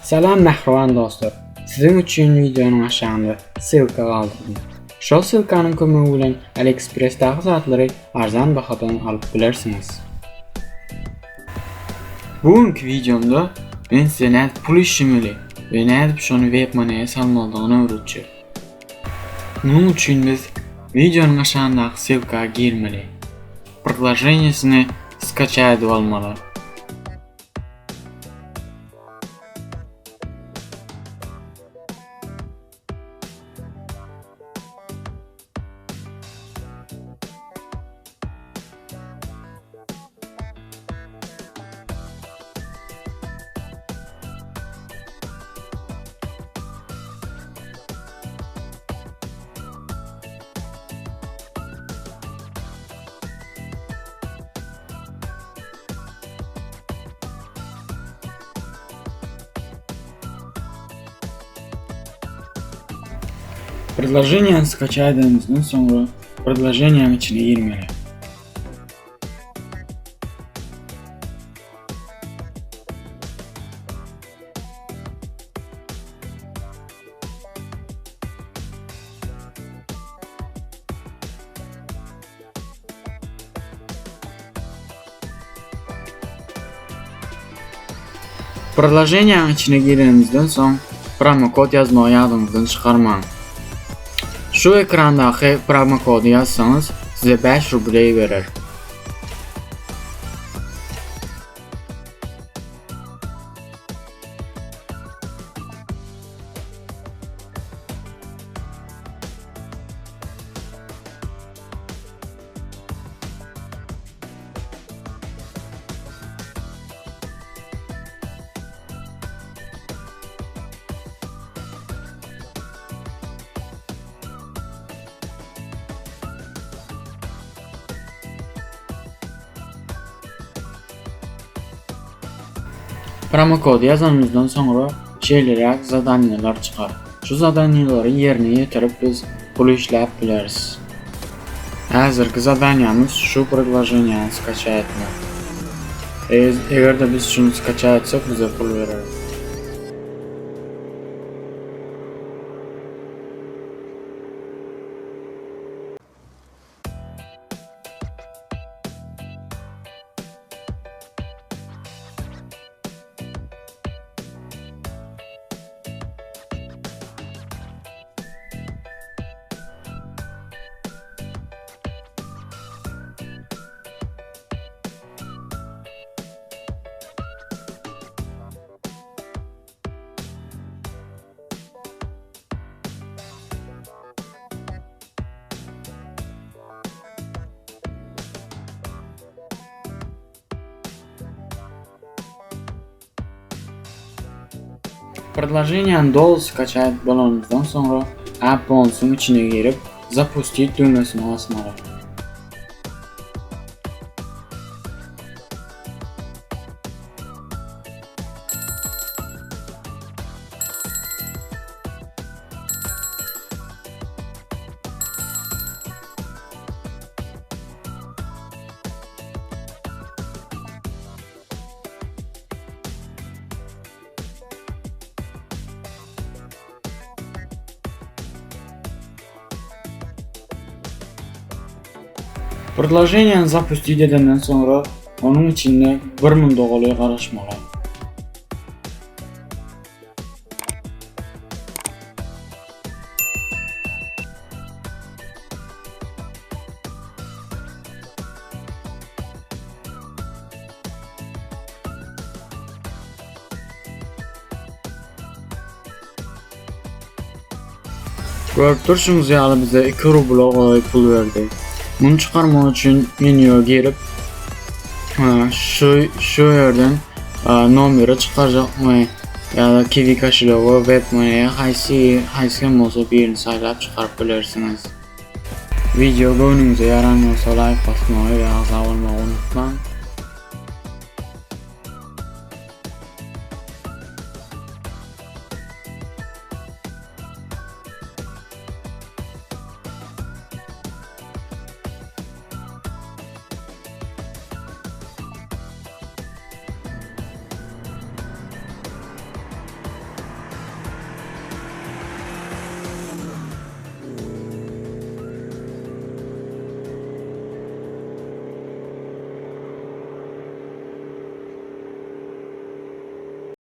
Salam mähriban dostlar! Siziň üçin wideonyň aşagynda ssylka galdyrdym. Şol ssylkanyň kömegi bilen AliExpress-daky zatlary arzan bahadan alyp bilersiňiz. Bu günki wideomda men size nädip pul işlemeli we nädip şony WebMoney-e salmalydygyny öwretjek. Munuň üçin biz wideonyň aşagyndaky ssylka girmeli. Priloženiýesini skaçat edip almaly. Predloženiýany skaçat edenimizden soňra predloženiýanyň içine girmeli. Priloženiýanyň içine girenimizden soň promokod ýazmagy ýadyňyzdan çykarmaň. Şu ekrandaky promokody ýazsaňyz size 5 rubleý berer. Promokody ýazanymyzdan soňra şeýleräk zadaniýalar çykar. Şu zadaniýalary ýerine ýetirip biz pul işläp bileris. Häzirki zadaniýamyz şu predloženiýany skaçat etmek. Eger-de biz şuny skaçat etsek bize pul berer. Predloženiýany doly skaçat bolanymyzdan soňra App Bonus-yň içine girip, Zapustit düwmesine basmaly. Predloženiýany zapustit edenden soňra onuň içinde bir munda golaý garaşmaly. Görüp durşuňyz ýaly bize 2 rubla golaý pul berdi. Muny çykarmak üçin menýuya girip şu şu ýerden nomeri çykarjakmy ýa-da Kiwi koşelyogy, WebMoney haýsy haýsy hem bolsa birini saýlap çykaryp bilersiňiz. Wideo göwnüňize ýaran bolsa laýk basmagy we agza bolmagy unutmaň.